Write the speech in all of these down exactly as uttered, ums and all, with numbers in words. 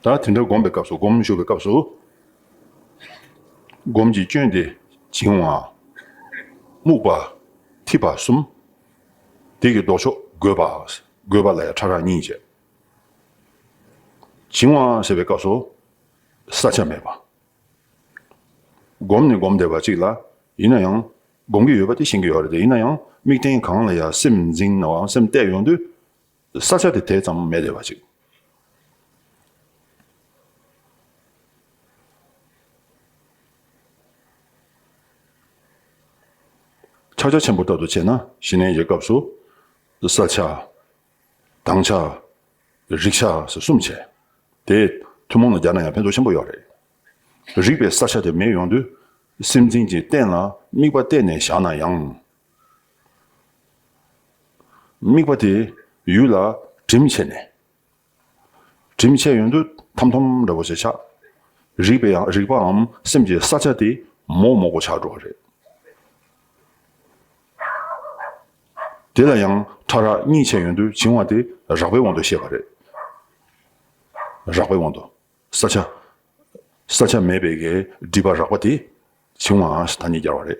ད་དེ་འདྲ་སྒོམ་པའི་སྐབས་སུ། སྒོམ་ཞུ་བའི་སྐབས་སུ། སྒོམ་གྱི་སྐྱོན་དེ་བྱིང་བ། རྨུགས་པ། འཐིབས་པ་གསུམ། དེ་གི་ལྡོག་ཕྱོགས་རྒོད་པ། རྒོད་པ་ལ་ཡང་ཕྲ་རགས་གཉིས་བྱས། བྱིང་བ་ཟེར་བའི་སྐབས་སུ་བསལ་བྱ་མེད་པ། སྒོམ་ནས་སྒོམ་བསྡད་པ་གཅིག་ལ། ཡིན་ན་ཡང་སྒོམ་གྱི་ཡོད་པ་དེ་ཤེས་ཀྱི་ཡོད་རེད་དེ། ཡིན་ན་ཡང་དམིགས་རྟེན་གང་ལ་ཡང་སེམས་འཛིན་ནའང་སེམས་གཏད་ཡོང་དུས། བསལ་བྱ་དེ་དེ་ཙམ་མེད་བསྡད་པ་ཅིག། ཕྱག་རྒྱ་ཆེན་པོ་ལྟར་དུ་བྱས་ན། ཞི་གནས་ཀྱི་སྐབས་སུ་བསལ་བྱ། དྭངས་བྱ། རིག་བྱ་ཟེར་གསུམ་བྱས། དེ་ཐུན་མོང་ལ་སྦྱར་ན་ཡང་ཕན་ཐོགས་ཆེན་པོ་ཡོད་རེད། རིག་པའི་བསལ་བྱ་དེ་མེད་ཡོང་དུས། སེམས་འཛིན་གྱི་རྟེན་ལ་དམིགས་པ་གཏད་ནས་བཞག་ན་ཡང་། དམིགས་པ་དེ་ཡུལ་ལ་གྲིམ་བྱས་ནས། གྲིམ་བྱས་ཡོང་དུས་ཐམ་ཐོམ་འདྲ་པོ་ཞིག་ཆགས། རིག་པའི་ཡང་། རིག་པའམ་སེམས་ཀྱི་བསལ་བྱ་དེ་མོག་མོག་པོ་ཆགས་འགྲོ་བ་རེད། དེ་ལ་ཡང་ཕྲ་རགས་གཉིས་བྱས་ཡོང་དུས། བྱིང་བ་དེ་རགས་པའི་དབང་དུ་བཤད་པ་རེད། རགས་པའི་དབང་དུ། བསལ་བྱ། བསལ་བྱ་མེད་པའི་གི་སྒྲིབ་པ་རགས་པ་དེ་བྱིང་བ་ཟེར་ཐ་སྙད་སྦྱར་བ་རེད།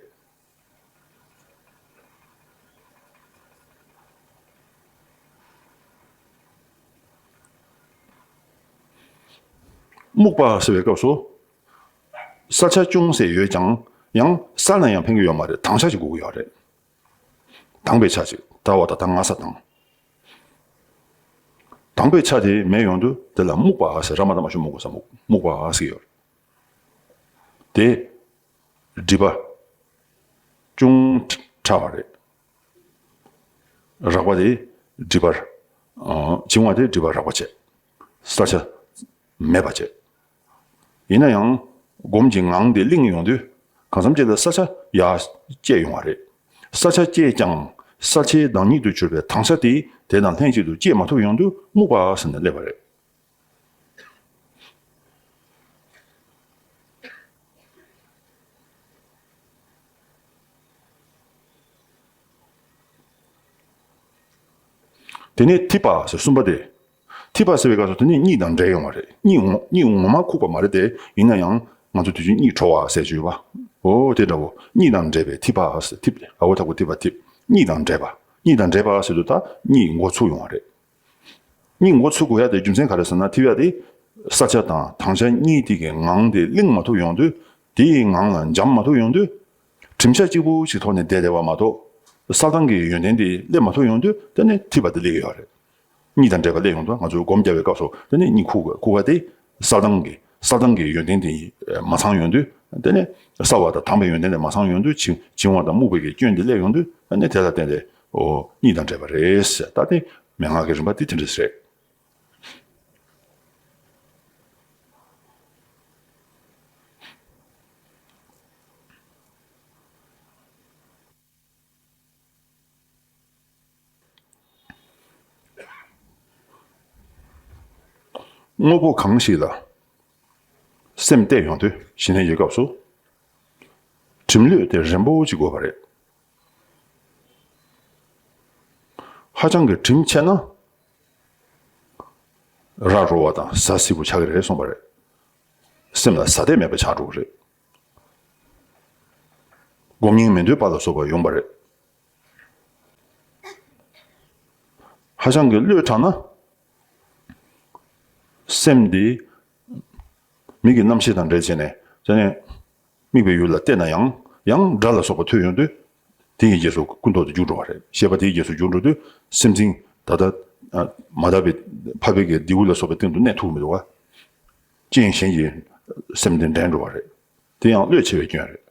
རྨུགས་པ་ཟེར་བའི་སྐབས་སུ། བསལ་བྱ་ཅུང་ཟད་ཡོད་ཀྱང་། ཡང་བསལ་ན་ཡང་ཕན་གྱི་ཡོད་མ་རེད། དྭངས་བྱ་ཅིག་དགོས་ཀྱི་ཡོད་རེད། དྭངས་པའི་ཆ་ཅིག། ད་འོ་ད་ལྟ་ང་ས་དྭངས། དྭངས་པའི་ཆ་དེ་མེད་ཡོང་དུས། དེ་ལ་རྨུགས་པ་ཟེར། ར་མ་ད་མ་ཞབས་ཀྱུ་རྨུ་གུ་ས་རྨུགས། རྨུགས་པ་ཟེར་གྱི་ཡོད་རེད། དེ་སྒྲིབ་པ་ཅུང་ཕྲ་བ་རེད། རགས་པ་དེ་སྒྲིབ་པ། ཨ། བྱིང་བ་དེ་སྒྲིབ་པ་རགས་པ་བྱས། བསལ་བྱ་མེད་པ་བྱས། ཡིན་ན་ཡང་སྒོམ་གྱི་ངང་དེ་བརླིང་ཡོང་དུས། གང་འཚམ་ཅིག་ལ་བསལ་བྱ་ཡར་བསྐྱེད་ཡོང་བ་རེད། བསལ་བྱ་བསྐྱེད་ཀྱང་བསལ་བྱའི་བདག་ཉིད་དུ་གྱུར་པའི་དྭངས་བྱ་དེ་དེ་དང་ལྷན་ཅིག་ཏུ་བསྐྱེད་མ་ཐུབ་ཡོང་དུས། རྨུགས་པ་ཟེར་ནས་སླེབས་པ་རེད། དེ་ནས་འཐིབས་པ་ཟེར་གསུམ་པ་དེ། འཐིབས་པ་ཟེར་བའི་སྐབས་སུ་དེ་ནི་གཉིད་དང་འདྲེས་ཡོང་བ་རེད། གཉིད་ངོ་། གཉིད་ངོ་མ་ཁུག་པ་མ་རེད་དེ། ཡིན་ན་ཡང་ང་ཚོ་དུས་རྒྱུན་གཉིད་ཁྲོ་བ་ཟེར་གྱི་ཡོད་པ། འོ་དེ་འདྲ་བོ། གཉིད་དང་འདྲེས་པའི་འཐིབས་པ་ཟེར། འཐིབས། འ་འོག་མཐའ་གུ་འཐིབས་པ། འཐིབས། གཉིད་དང་འདྲེས་པ། གཉིད་དང་འདྲེས་པ་ཟེར་དུས་ད་གཉིད་འགོ་ཚུགས་ཡོང་བ་རེད། གཉིད་འགོ་ཚུགས་དགོས་ཡ་དེ་རྒྱུ་མཚན་ག་རེ་ཟེར་ན། འཐིབས་ཡ་དེ་བསལ་བྱ་དང་དྭངས་བྱ་གཉིས་དེ་གི་ངང་དེ་བརླིང་མ་ཐུབ་ཡོང་དུས། དེའི་ངང་ལ་འབྱམས་མ་ཐུབ་ཡོང་དུས། གྲིམ་ཤ་གཅིག་པུ་ཞིག་ཐོག་ནས་བསྡད་བསྡད་པ་མ་གཏོགས། བསལ་བཏང་གི་ཡོན་ཏན་དེ་སླེབས་མ་ཐུབ་ཡོང་དུས། དེ་ནས་འཐིབས་པ་དེ་སླེབས་ཀྱི་ཡོད་རེད། གཉིད་དང་འདྲེས་པ་སླེབས་ཡོང་དུས། ང་ཚོས་སྒོམ་རྒྱག་པའི་སྐབས་སུ་དེ་ནས་གཉིད་ཁུག་ཁུག་པ་དེ་བསལ་བཏང་གི། བསལ་བཏང་གི་ཡོན་ཏན་དེ་མ་ཚང་ཡོང་དུས། དེ་ནས་བསལ་བ་དང་དྭངས་པའི་ཡོན་ཏན་དེ་མ་ཚང་ཡོང་དུས། བྱིང་། བྱིང་བ་དང་རྨུགས་པའི་གི་སྐྱོན་དེ་སླེབས་ཡོང་དུས། དེ་ནས་དེ་ལ་བརྟེན་ཏེ། འོ། གཉིད་དང་འདྲེས་པ་རེད་ཟེར། ད་དེ་མན་ངག་གི་རིམ་པ་དེ་དེ་འདྲ་རེད། དངོས་པོ་གང་ཞིག་ལ་སེམས་གཏད་ཡོང་དུས། ཞི་གནས་ཀྱི་སྐབས་སུ་གྲིམ་ལྷོད་དེ་རན་པོ་ཅིག་དགོས་པ་རེད། ཧ་ཅང་གི་གྲིམ་ཆེ་ན་ར་རོ་བ་དང་ཟ་ཟི་པོ་ཆགས་ཀྱི་རེད་གསུངས་པ་རེད། སེམས་ལ་ཟ་དད་མེད་པ་ཆགས་འགྲོ་གི་རེད། སྒོམ་སྙིང་མེད་འདོད་པ་ལ་སོགས་པ་ཡོང་བ་རེད། ཧ་ཅང་གི་བློས་དྲངས་ན། སེམས་འདི་མིག་གི་རྣམ་ཤེས་དང་འབྲེལ་བྱས་ནས། དེ་ནས་དམིགས་པའི་ཡུལ་ལ་གཏད་ན་ཡང་། ཡང་སྒྲ་ལ་སོགས་པ་ཐོས་ཡོང་དུས། དེ་ཡི་རྗེས་སུ་ཀུན་རྟོག་དེ་རྒྱུག་འགྲོ་བ་རེད། ཤེས་པ་དེ་ཡི་རྗེས་སུ་རྒྱུག་འགྲོ་དུས། སེམས་འཛིན་ད་ལྟ་མ་དག་པའི་འཕགས་པའི་གི་རྡེའུ་ལ་སོགས་པའི་སྟེང་དུ་གནས་ཐུབ་མི་འདུག་བ། རྐྱེན་གཞན་གྱིས་སེམས་དེ་འདྲེན་འགྲོ་བ་རེད། དེ་ཡང་བློས་ཆེ་བའི་སྐྱོན་རེད།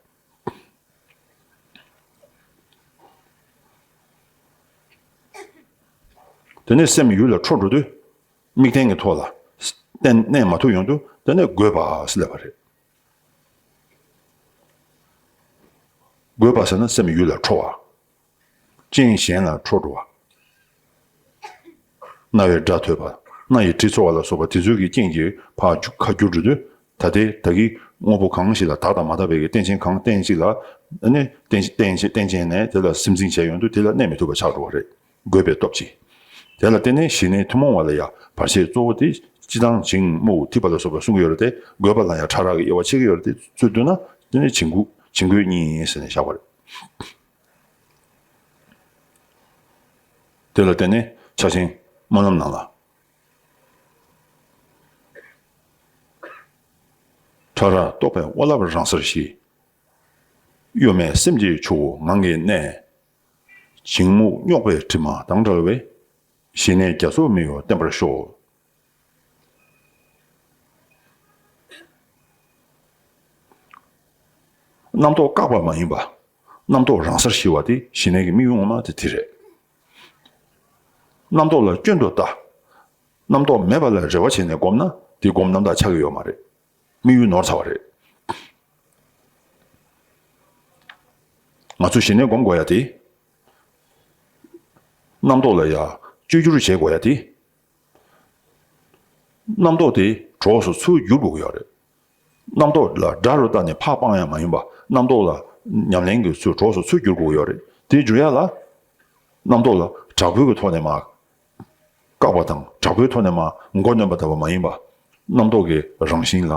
དེ་ནས་སེམས་ཡུལ་ལ་འཕྲོ་འགྲོ་དུས། དམིགས་རྟེན་གྱི་ཐོག་ལ་གཏན་གནས་མ་ཐུབ་ཡོང་དུས། དེ་ནས་རྒོད་པ་ཟེར་ལབ་པ་རེད། རྒོད་པ་ཟེར་ན་སེམས་ཡུལ་ལ་འཕྲོ་བ། རྐྱེན་གཞན་ལ་འཕྲོ་འགྲོ་བ། རྣ་བའི་སྒྲ་ཐོས་པ། སྣ་ཡི་དྲི་ཚོར་བ་ལ་སོགས་པ་དེ་ཚོའི་གི་རྐྱེན་གྱིས་ཕར་རྒྱུ་ཁ་བསྒྱུར་འགྲོ་དུས། ད་ལྟའི་ད་གིན་དངོས་པོ་གང་ཞིག་ལ་བདག་དང་མ་བདག་པའི་གི་རྟེན་ཅན་གང་རྟེན་ཅིག་ལ། ཨ་ནི་རྟེན་རྟེན་ཅན་རྟེན་ཅན་ནས་དེ་ལ་སེམས་འཛིན་བྱས་ཡོང་དུས། དེ་ལ་གནས་མི་ཐུབ་པ་ཆགས་འགྲོ་བ་རེད། རྒོད་པའི་སྟོབས་ཀྱིས། དེ་ལ་བརྟེན་ནས་ཞི་གནས་ཐུན་མོང་བ་ལ་ཡང་བར་ཆད་གཙོ་བོ་དེ་ སྤྱི་དང་བྱིང་རྨུགས་འཐིབས་པ་ལ་སོགས་པ་གསུང་གི་ཡོད་རེད་དེ། དགོས་པ་ལ་ཡང་ཕྲ་རགས་ཀྱི་དབྱེ་བ་ཕྱེ་གི་ཡོད་རེད་དེ། ཚུར་བསྡུ་ན་དེ་ནི་བྱིང་རྒོད་བྱིང་རྒོད་གཉིས་ཟེར་ནས་བཞག་པ་རེད། དེ་ལ་བརྟེན་ནས་ཕྱག་ཆེན་སྨོན་ལམ་ནང་ལ། ཕྲ་རགས་རྟོག་པའི་དབའ་རླབས་རང་སར་ཞི། གཡོ་མེད་སེམས་ཀྱི་ཆུ་བོ་ངང་གིས་གནས། བྱིང་རྨུགས་རྙོག་པའི་དྲི་མ་དང་བྲལ་བའི། ཞི་གནས་རྒྱ་མཚོ་མི་གཡོ་བརྟན་པར་ཤོག། རྣམ་རྟོག་བཀག་པ་མ་ཡིན་པ། རྣམ་རྟོག་རང་སར་ཞི་བ་དེ་ཞི་གནས་ཀྱི་དམིགས་ཡུལ་ངོ་མ་དེ་དེ་རེད། རྣམ་རྟོག་ལ་སྐྱོན་དུ་ལྟ། རྣམ་རྟོག་མེད་པ་ལ་རེ་བ་བྱས་ནས་བསྒོམས་ན་དེ་སྒོམ་རྣམ་དག་ཆགས་ཀྱི་ཡོད་མ་རེད། དམིགས་ཡུལ་ནོར་ཚར་བ་རེད། ང་ཚོ་ཞི་གནས་སྒོམ་དགོས་ཡ་དེ། རྣམ་རྟོག་ལ་ཡ་བཅོས་བསྒྱུར་བྱེད་དགོས་ཡ་དེ། རྣམ་རྟོག་དེ་གྲོགས་སུ་ཚུར་བསྒྱུར་དགོས་ཀྱི་ཡོད་རེད། རྣམ་རྟོག་ལ་དགྲ་རུ་བལྟས་ནས་ཕར་སྤང་ཡ་མ་ཡིན་པ། རྣམ་རྟོག་ལ་ཉམས་ལེན་གྱི་ཚུལ་གྲོགས་སུ་ཚུར་བསྒྱུར་དགོས་ཀྱི་ཡོད་རེད། དེ་བསྒྱུར་ཡ་ལ། རྣམ་རྟོག་ལ་དྲག་པོའི་གི་ཐོག་ནས་མར་བཀག་པ་དང་། དྲག་པོའི་ཐོག་ནས་མར་མགོ་གནོན་པ་ལྟ་བུ་མ་ཡིན་པ། རྣམ་རྟོག་གི་རང་བཞིན་ལ་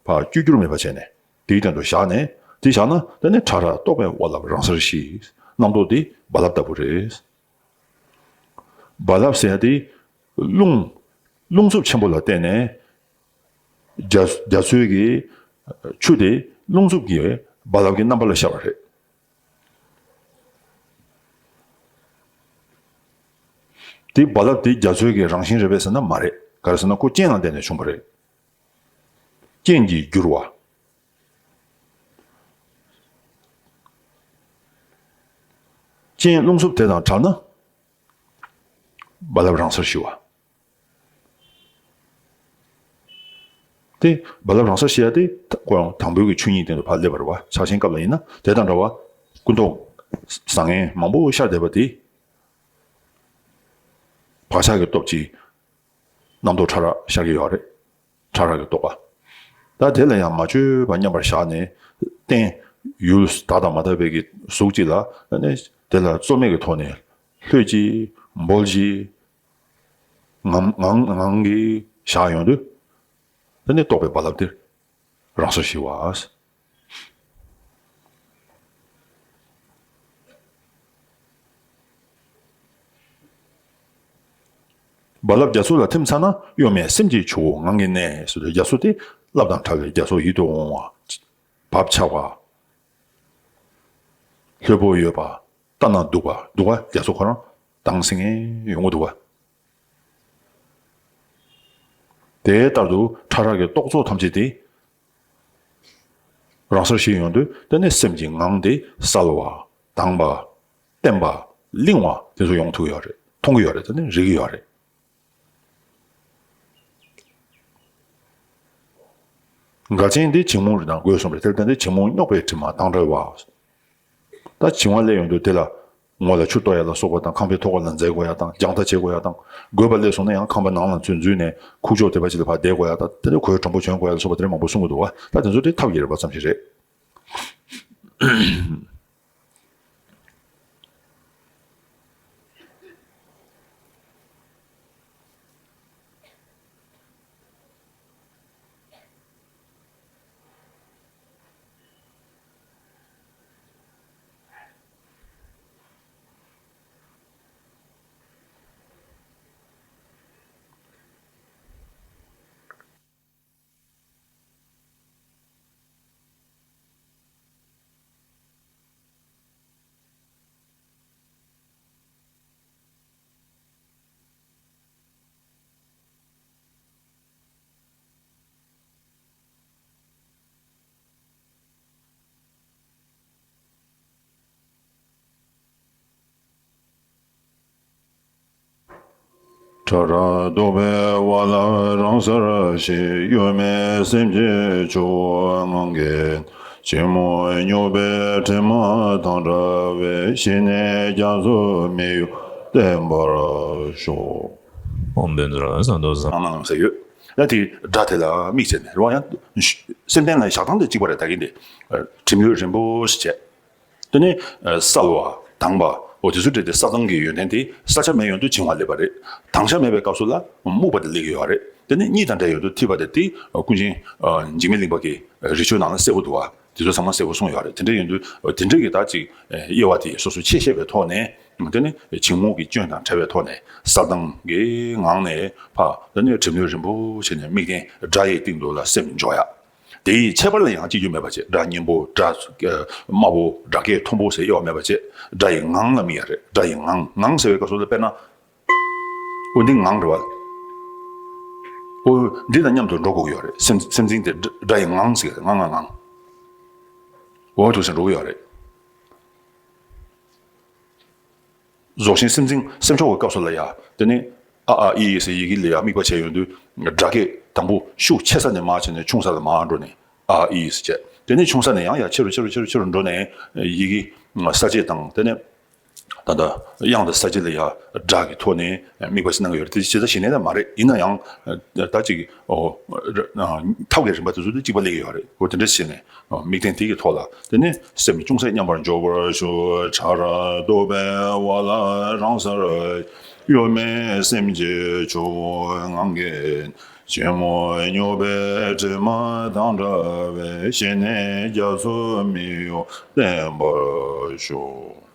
ཕར་བཅོས་བསྒྱུར་མེད་པ་བྱས་ནས། དེའི་སྟེང་དུ་བཞག་ནས། དེ་བཞག་ན་དེ་ནི་ཕྲ་རགས་རྟོག་པའི་དབའ་རླབས་རང་སར་ཞི། རྣམ་རྟོག་དེ་རྦ་རླབས་ལྟ་བུ་རེད། རྦ་རླབས་ཟེར་ཡ་དེ་རླུང་། རླུང་འཚུབ་ཆེན་པོ་ལ་བརྟེན་ནས་རྒྱ་རྒྱ་མཚོའི་གི་ཆུ་དེ་རླུང་འཚུབ་ཀྱི་རྦ་རླབས་ཀྱི་རྣམ་པ་ལ་ཤར་བ་རེད། དེ་རྦ་རླབས་དེ་རྒྱ་མཚོའི་གི་རང་བཞིན་རེད་པས་ཟེར་ན་མ་རེད། ག་རེ་ཟེར་ན་ཁོ་རྐྱེན་ལ་བརྟེན་ནས་བྱུང་བ་རེད། རྐྱེན་གྱིས་བསྒྱུར་བ། རྐྱེན་རླུང་འཚུབ་དེ་དང་བྲལ་ན། རྦ་རླབས་རང་སར་ཞི་བ། དེ་རྦ་རླབས་རང་སར་ཞི་ཡ་དེ་ཁོ་རང་དང་པོའི་གི་ཆོས་ཉིད་སྟེང་དུ་ཕར་སླེབས་པ་རེད་བ། ཕྱག་ཆེན་སྐབས་ལ་ཡིན་ན་དེ་དང་འདྲ་བ། ཀུན་རྟོག་བཟང་ངན་མང་པོ་ཤར་བསྡད་པ་དེ། བག་ཆགས་ཀྱི་སྟོབས་ཀྱིས་རྣམ་རྟོག་ཕྲ་རགས་ཤར་གྱི་ཡོད་རེད། ཕྲ་རགས་ཀྱི་རྟོག་པ། ད་དེ་ལ་ཡང་མ་བཅོས་པ་མཉམ་པར་བཞག་ནས། རྟེན་ཡུལ་དག་དང་མ་དག་པའི་གི་གཟུགས་གཅིག་ལ་ནི་དེ་ལ་རྩོལ་མེད་ཀྱི་ཐོག་ནས་ལྷོད་ཀྱིས་འབོལ་གྱིས་ངང་ངང་ངང་གིས་བཞག་ཡོང་དུས། དེ་ནི་རྟོག་པའི་རྦ་རླབས་དེ་རང་སར་ཞི་བ། རྦ་རླབས་རྒྱ་མཚོ་ལ་ཐིམ་ཚར་ན། གཡོ་མེད་སེམས་ཀྱི་ཆུ་བོ་ངང་གིས་གནས་ཟེར་དུས། རྒྱ་མཚོ་དེ་རླབས་དང་བྲལ་བའི་རྒྱ་མཚོ་ཡིད་དུ་འོང་བ། བབ་ཆགས་པ། ལྷོད་པོ་ཡོད་པ། ལྟ་ན་སྡུག་པ། སྡུག་པ་རྒྱ་མཚོ་ཁོ་རང་དྭངས་སིང་ངེ་ཡོང་གི་འདུག་པ། དེ་ལྟར་དུ་ཕྲ་རགས་ཀྱི་རྟོག་ཚོགས་ཐམས་ཅད་དེ་རང་སར་ཞི་ཡོང་དུས། དེ་ནི་སེམས་ཀྱི་ངང་དེ་གསལ་བ། དྭངས་པ། བརྟན་པ། ལིང་བ་དེ་ཚོ་ཡོང་ཐུབ་ཡོད་རེད། མཐོང་གི་ཡོད་རེད། དེ་ནི་རིག་གི་ཡོད་རེད། འགལ་རྐྱེན་འདི་བྱིང་རྨུགས་རེད་དང་སྒོས་གསུངས་པ་རེད། དེར་བརྟེན་ཏེ་བྱིང་རྨུགས་རྙོག་པའི་དྲི་མ་དང་བྲལ་བ། ད་བྱིང་བ་སླེབས་ཡོང་དུས་དེ་ལ་ངོ་ལ་ཆུ་གཏོར་ཡ་ལ་སོགས་པ་དང་། ཁང་པའི་ཐོག་ཁ་ལ་འཛེག་དགོས་ཡ་དང་། རྒྱང་ལྟ་བྱེད་དགོས་ཡ་དང་། དགོས་པ་སླེབས་སོང་ན་ཡང་ཁང་པ་ནང་ལ་ཚུར་འཛུལ་ནས་ཁུག་ཀྱོག་དེ་པ་ཅིག་ལ་ཕར་བསྡད་དགོས་ཡ་དང་། དེ་ནས་གོས་དྲོན་པོ་གྱོན་དགོས་ཡ་ལ་སོགས་པ་དེ་འདྲ་མང་པོ་གསུང་གི་འདུག་བ། ད་དེ་ཚོ་དེ་ཐབས་ཀྱི་རིགས་པ་ཙམ་ཞིག་རེད། ཕྲ་རགས་རྟོག་པའི་དབའ་རླབས་རང་སར་ཞི། གཡོ་མེད་སེམས་ཀྱི་ཆུ་བོ་ངང་གིས། བྱིང་རྨུགས་རྙོག་པའི་དྲི་མ་དང་བྲལ་བའི། ཞི་གནས་རྒྱ་མཚོ་མི་གཡོ་བརྟན་པར་ཤོག། ཨོཾ་བཛྲ་ས་ཏྭ་ས། ཨ་མ་ལམ་ཟེར་ཡོད། ཡང་དེ་སྒྲ་དེ་ལ་དམིགས་བྱས་ནས་རེད་བ། ཡང་སེམས་རྟེན་ལ་བཞག་སྟངས་དེ་གཅིག་པ་རེད། ད་གིན་དེ་ཁྲིམས་ཡོད་རིམ་པོ་ཞིག་བྱས། དེ་ནས་གསལ་བ། དྭངས་པ། འོ་དེ་ཚོ་འདྲ་དེ་བསགས་སྟངས་ཀྱི་ཡོན་ཏན་དེ་བསལ་བྱ་མེད་ཡོང་དུས་བྱིང་བ་སླེབས་པ་རེད། དྭངས་བྱ་མེད་པའི་སྐབས་སུ་ལ་སྨུག་པ་དེ་སླེབས་ཀྱི་ཡོད་རེད། དེ་ནས་གཉིད་དང་འདྲེས་ཡོང་དུས་འཐིབས་པ་དེ་དེ་ཀུན་མཁྱེན་འཇིགས་མེད་གླིང་པ་གི་རི་ཆོས་ནང་ལ་གསལ་པོ་འདུག་བ། དེ་ཚོ་ཚང་མ་གསལ་པོ་གསུངས་ཡོད་རེད། དེ་འདྲ་ཡིན་དུས་དེ་འདྲ་གི་ད་ཅིག་དབྱེ་བ་དེ་སོ་སོ་ཕྱེ་ཤེས་པའི་ཐོག་ནས། དེ་ནི་བྱིང་རྨུགས་ཀྱི་སྐྱོན་དང་བྲལ་བའི་ཐོག་ནས་བསལ་ལྡང་གི་ངང་ནས་ཕར། དེ་ནི་གྲིབ་སྣོད་རིན་པོ་ཆེ་ནས་དམིགས་རྟེན་སྒྲ་ཡི་སྟེང་དུ་ལ་སེམས་འཇོག་ཡ། དེ་ཡི་ཁྱད་པར་ལ་ཡང་ཅི་རྒྱུ་མེད་པ་བྱས། སྒྲ་སྙན་པོ། སྒྲ་དམའ་བོ། སྒྲ་སྐད་མཐོན་པོ་ཟེར་དབྱེ་བ་མེད་པ་བྱས། སྒྲ་ཡི་ངང་ལ་དམིགས་ཡ་རེད། སྒྲ་ཡི་ངང་། ངང་ཟེར་བའི་སྐབས་སུ་ལ་དཔེར་ན། འོ་འདི་ངང་རེད་བ། འོ་འདི་དང་མཉམ་དུ་འགྲོ་དགོས་ཀྱི་ཡོད་རེད། སེམས་སེམས་ཅན་དེ་སྒྲ་སྒྲ་ཡི་ངང་ཟེར། ངང་ངང་ངང་། འོ་འདུག་སེ་འགྲོ་གི་ཡོད་རེད། རྫོགས་ཆེན་སེམས་ཅན་སེམས་མཆོག་གི་སྐབས་སུ་ལ་ཡ། དེ་ནི་ཨ་ཨ་ཨི་ཨི་ཟེར་ཡི་གེ་ལ་ཡ་དམིགས་པ་བྱས་ཡོང་དུས། སྒྲ་སྐད་དང་པོ་ཤུགས་ཆེ་ས་ནས་མར་བྱས་ནས་ཆུང་ས་ལ་མར་འགྲོ་ནས་ཨ་ཨི་ཨི་ཟེར་བྱས། དེ་ནས་ཆུང་ས་ནས་ཡང་ཡར་ཆེ་རུ་ཆེ་རུ་ཆེ་རུ་ཆེ་རུ་འགྲོ་ནས་ཡི་གེ་གསལ་བྱེད་དང་། དེ་ནས་ད་ལྟ་དབྱངས་དང་གསལ་བྱེད་ལ་ཡ་སྒྲ་གི་ཐོག་ནས་དམིགས་པ་ཞིག་གནང་གི་ཡོད་རེད། དེ་ཇི་ལྟར་ཞིག་ནས་ད་མ་རེད། ཡིན་ན་ཡང་ད་ཅིག་འོ་ཐབས་ཀྱི་རིམ་པ་དེ་ཚོ་དེ་གཅིག་པ་སླེབས་ཀྱི་ཡོད་རེད། འོ་དེ་འདྲ་བྱས་ནས། དམིགས་རྟེན་དེ་གི་ཐོག་ལ། དེ་ནས་སེམས་ཅུང་ཟད་མཉམ་པར་འཇོག་པར་ཞུ། ཕྲ་རགས་རྟོག་པའི་འོག་ལ་རང་སར་གཡོ་མེད་སེམས་ཀྱི་ཆུ་ངང་གིས། ཆེན་མོ་སྙོགས་པའི་དྲི་མ་དང་བྲལ་བའི་ཞི་གནས་རྒྱ་མཚོ་མི་གཡོ་བརྟན་པར་ཤོག།